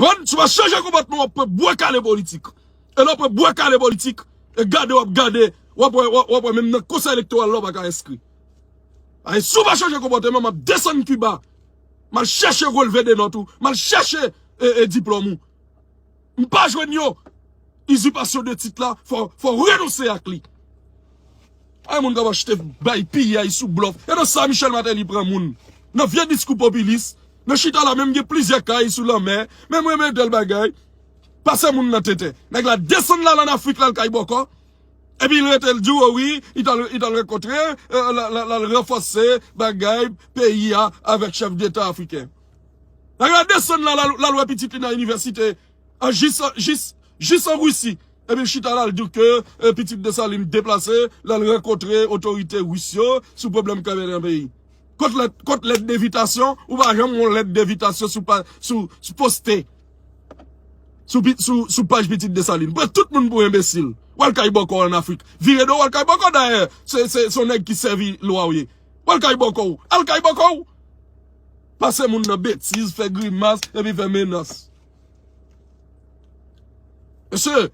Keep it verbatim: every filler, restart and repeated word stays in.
Konprann? Si w pa chanje konpòtman, w ap pran bwa kale politik. E lè w pran bwa kale politik, e gade w ap gade, w ap wè, w ap wè menm nan konsèy elektoral la, w pa ka enskri. Ay, si w pa chanje konpòtman, m ap desann Kiba. M al chèche relve de nòt ou. M al chèche e, e, diplòm ou. M pa jwenn yo. Izipasyon de tit la, fò, fò renonse ak li. Ay, moun k ap achte bay piyay sou blòf. E nan sa Michel Martelly pran moun. Nan vye diskou popilis. Nan chita la menm gen plizyè kay sou lanmè. Men mwen mete l bagay. Pase moun nan tenten. Nèg la desann la, l ann Afrik, l al kay bòkò. Epi l rete, l di w, o wi, li t al, li t al rankontre, e, l, l, l al ranfòse bagay peyi a avèk chèf deta afriken. Nèg la desann la, l al, l al wè pitit li nan inivèsite, an jis, jis, jis an Risi. Epi l chita la, l di w ke, e, pitit Desalin deplase, l al rankontre otorite ris yo sou pwoblèm k ap nan peyi. Kot lèt, kot lèt devitasyon, ou pa janm yon lèt devitasyon sou pa, sou, sou poste. Sou, pi- sou, sou paj pitit Desalin. Pran tout moun pou enbesil. W al kay bòkò w ann Afrik. Vire do w al kay bòkò dayè. Se, se, se yon nèg ki sèvi lwa w ye. W al kay bòkò w. Al kay bòkò w. Pase moun nan betiz, fè grimas, epi fè menas. Mesye,